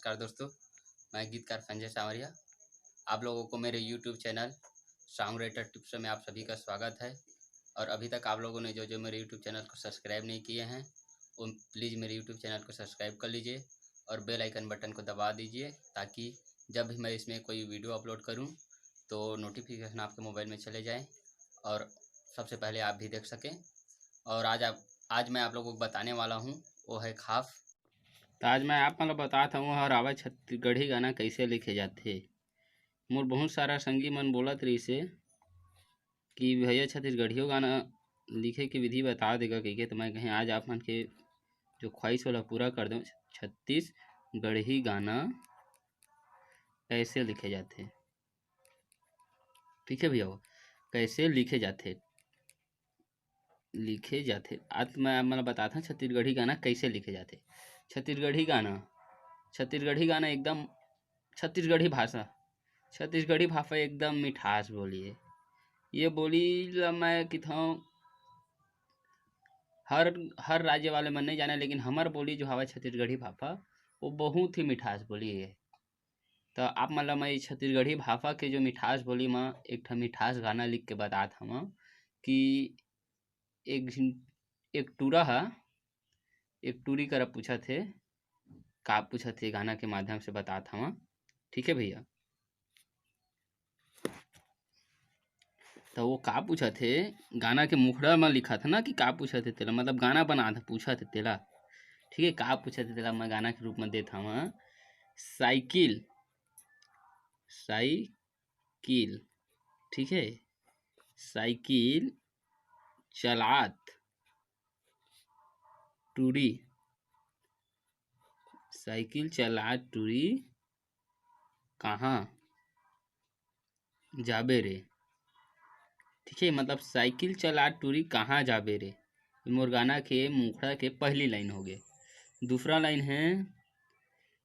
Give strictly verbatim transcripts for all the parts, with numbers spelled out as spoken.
नमस्कार दोस्तों, मैं गीतकार संजय सांवरिया। आप लोगों को मेरे YouTube channel song writer tips में आप सभी का स्वागत है। और अभी तक आप लोगों ने जो जो मेरे YouTube चैनल को सब्सक्राइब नहीं किए हैं, वो प्लीज़ मेरे YouTube चैनल को सब्सक्राइब कर लीजिए और बेल आइकन बटन को दबा दीजिए, ताकि जब भी मैं इसमें कोई वीडियो अपलोड करूं तो नोटिफिकेशन आपके मोबाइल में चले जाए और सबसे पहले आप भी देख सकें। और आज आप आज मैं आप लोगों को बताने वाला हूं, वो है खाफ। तो आज मैं आप मन ल बतात हूं, हर आवा छत्तीसगढ़ी गाना कैसे लिखे जाथे। मोर बहुत सारा संगी मन बोलत रहिसे कि भैया छत्तीसगढ़ियो गाना लिखे के विधि बता देगा कहिके, तो मैं कहें आज आप मन के जो ख्वाहिश वाला पूरा कर दूं। छत्तीसगढ़ी गाना कैसे लिखे जाथे, ठीक है भैया, वो कैसे लिखे जाथे, लिखे जाथे। आज मैं आप मन ल बताथंव छत्तीसगढ़ी गाना कैसे लिखे जाथे। छत्तीसगढ़ी गाना, छत्तीसगढ़ी गाना एकदम छत्तीसगढ़ी भाषा, छत्तीसगढ़ी भाषा एकदम मिठास बोली है। ये बोली ला मैं किथंव हर, हर राज्य वाले मन नहीं जाने, लेकिन हमर बोली जो हवय छत्तीसगढ़ी भाषा, वो बहुत ही मिठास बोली है। तो आप मन ला मैं छत्तीसगढ़ी भाषा के जो मिठास बोली म एक ठा मिठास गाना लिख के बतात हंव कि एक झिन, एक टूरा ह एक टूरी करा पूछत हे, का पूछत हे गाना के माध्यम से बतात हंव, ठीक है भैया। तो वो का पूछत हे, गाना के मुखड़ा म लिखत हे ना कि का पूछत हे तेला, मतलब गाना बनात हे, पूछत हे तेला, ठीक है। का पूछत हे तेला मैं गाना के रूप में देत हंव, साइकिल, साइकिल, ठीक है, साइकिल चलात टूरी, साइकिल चलात टूरी कहाँ जाबे रे, ठीक है, मतलब साइकिल चलात टूरी कहाँ जाबे रे, ये मोर गाना के मुखड़ा के पहली लाइन होगे। दूसरा लाइन है,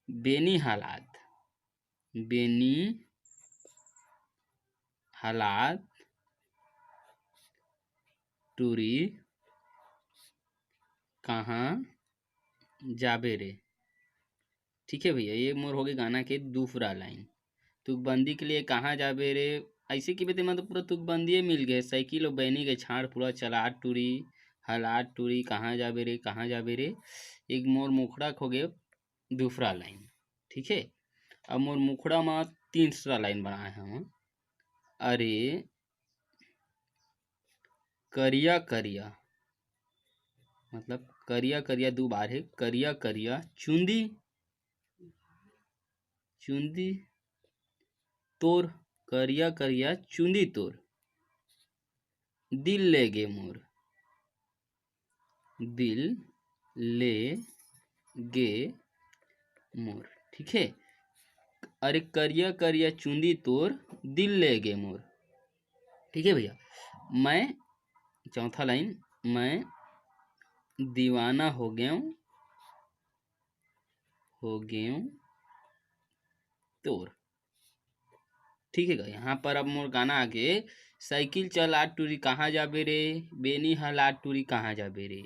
बेनी हालात, बेनी हालात टूरी कहाँ जाबे रे, ठीक है भैया। ये मोर होगे गाना के दूसरा लाइन। तुकबंदी के लिए कहाँ जाबे रे, ऐसे कि बेटे, मतलब पूरा तुकबंदिये मिल गए। साइकिल और बैनी के छाड़ पूरा चलात टूरी, हालात टूरी, कहाँ जाबे रे, कहाँ जाबे रे। एक मोर मुखड़ा के होगे दूसरा लाइन, ठीक है। अब मोर मुखड़ा म तीसरा लाइन बनाए हंव। अरे करिया करिया, मतलब करिया करिया दू बार है, करिया करिया चुंदी, चुंदी तोर, करिया करिया चुंदी तोर, दिल ले गे मोर, दिल ले गे मोर, ठीक है। अरे करिया करिया चुंदी तोर, दिल ले गे मोर, ठीक है भैया। मैं, चौथा लाइन, मैं दीवाना हो गेंव, हो गेंव तोर, ठीक है। यहाँ पर अब मोर गाना आगे, साइकिल चलात टूरी कहाँ जाबे रे, बेनी हालात टूरी कहाँ जाबे रे।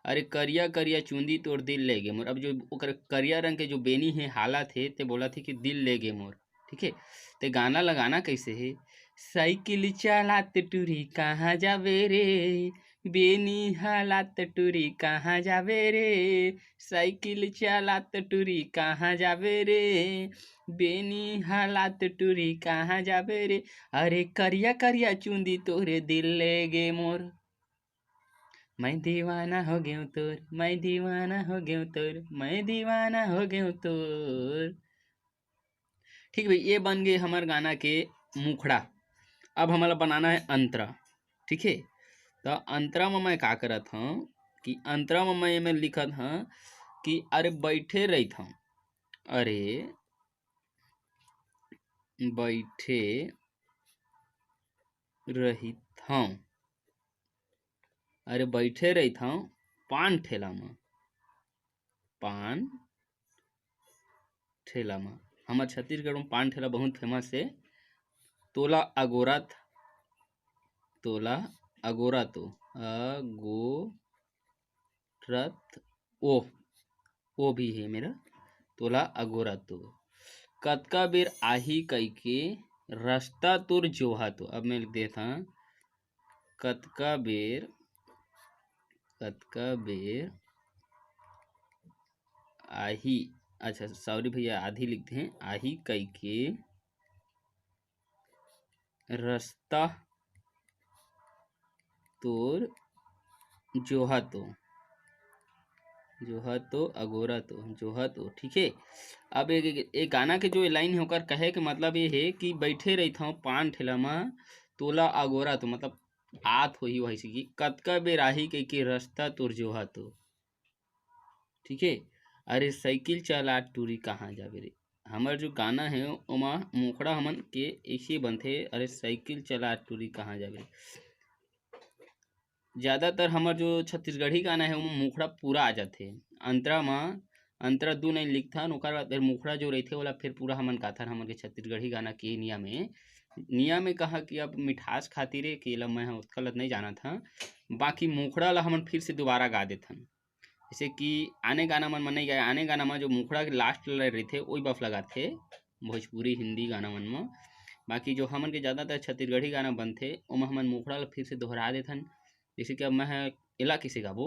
अरे करिया करिया चुंदी तोर, दिल ले गे मोर। अब जो ओकर करिया रंग के जो बेनी है, हालात है, ते बोलत हे कि दिल ले गे मोर, ठीक है। ते गाना लगाना कैसे है, साइकिल चलात टूरी कहाँ जाबे रे, बेनी हालात टूरी कहाँ जाबे रे, साइकिल चलात टूरी कहाँ जाबे रे, बेनी हालात टूरी कहाँ जाबे रे। अरे करिया करिया चुंदी तोर, दिल ले गे मोर, मैं दीवाना हो गेंव तोर, मैं दीवाना हो गेंव तोर, मैं दीवाना हो गेंव तोर। ठीक भाई, ये बन गे हमर गाना के मुखड़ा। अब हमला बनाना है अंतरा, ठीक है। तो अंतरा में मैं का करत हंव कि अंतरा में मैं एमे लिखत हंव कि अरे बैठे रहिथंव, अरे बैठे रहिथंव, अरे बैठे रहिथंव पान ठेला में, पान ठेला म। हमर छत्तीसगढ़ म पान ठेला बहुत फेमस हे। तोला अगोरत, तोला अगोरत ओ, अगोरत ओ, ओ भी हे मेरा। तोला अगोरा तो। कतका बेर आही कहिके रस्ता तोर जोहा तो। अब मैं लिख देत हँव, कतका बेर, कतका बेर आही, अच्छा सॉरी भैया, आधी लिखते हैं, आही कहिके रस्ता तोर जोहा तो, जोहा तो, अगोरा तो, जोहा तो, ठीक है। अब एक, एक, एक गाना के जो लाइन है, ओकर कहे के मतलब ये है कि बैठे रहिथँव पान ठेला म, तोला अगोरा तो, मतलब आत होही वही से कि कतका बेर आही कहिके रस्ता तोर जोहा तो, ठीक है। अरे साइकिल चला टूरी कहाँ जाबे रे। हमर जो गाना है, ओमा मुखड़ा हमन के ऐसे बनथे, अरे साइकिल चला टूरी कहाँ जाबे रे। ज़्यादातर हमर जो छत्तीसगढ़ी गाना है, ओमा मुखड़ा पूरा आ जाथे। अंतरा म, अंतरा दू लाइन लिखथन, ओकर बाद फिर मुखड़ा जो रहिथे, ओला फिर पूरा हमन गाथन, हमन के छत्तीसगढ़ी गाना के नियम ए। नियम ए कहा कि अब मिठास खातिर ए, कि एला मैं ह ओतका ल नइ जानत हँव, बाकी मुखड़ा ला हमन फिर से दोबारा गा देथन। जैसे कि आने गाना मन म नइ गाए, आने गाना म जो मुखड़ा के लास्ट लाइन रहिथे, ओही बफ लगाथे भोजपुरी हिंदी गाना मन म। बाकी जो हमन के ज़्यादातर छत्तीसगढ़ी गाना बनथे, ओमा हमन मुखड़ा ला फिर से दोहरा देथन। जैसे कि अब मैं ह एला कइसे गाबो,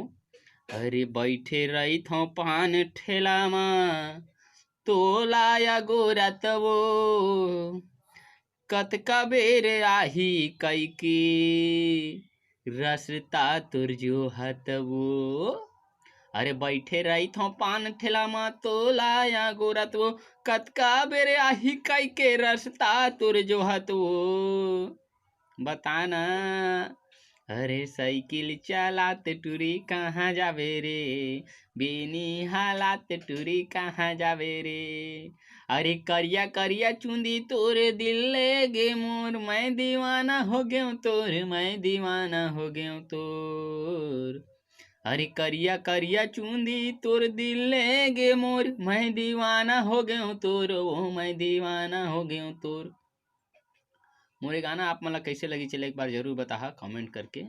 अरे बैठे रहिथँव पान ठेला म, तोला अगोरत वो, कतका बेर आही कहिके रस्ता तोर जोहत वो। अरे बैठे रहिथँव पान ठेला म, तोला अगोरत वो, कतका बेर आही कहिके रस्ता तोर जोहत वो। बता ना, अरे साइकिल चलात टूरी कहाँ जाबे रे, बेनी हालात टूरी कहाँ जाबे रे। अरे करिया करिया चुंदी तोर दिल ले गे मोर, मैं दीवाना हो गेंव तोर, मैं दीवाना हो गेंव तोर। अरे करिया करिया चुंदी तोर दिल ले गे मोर, मैं दीवाना हो गेंव तोर, ओ मैं दीवाना हो गेंव तोर। मोर ये गाना आप मन ला कइसे लगिस, चला एक बार जरूर बताहा comment करके।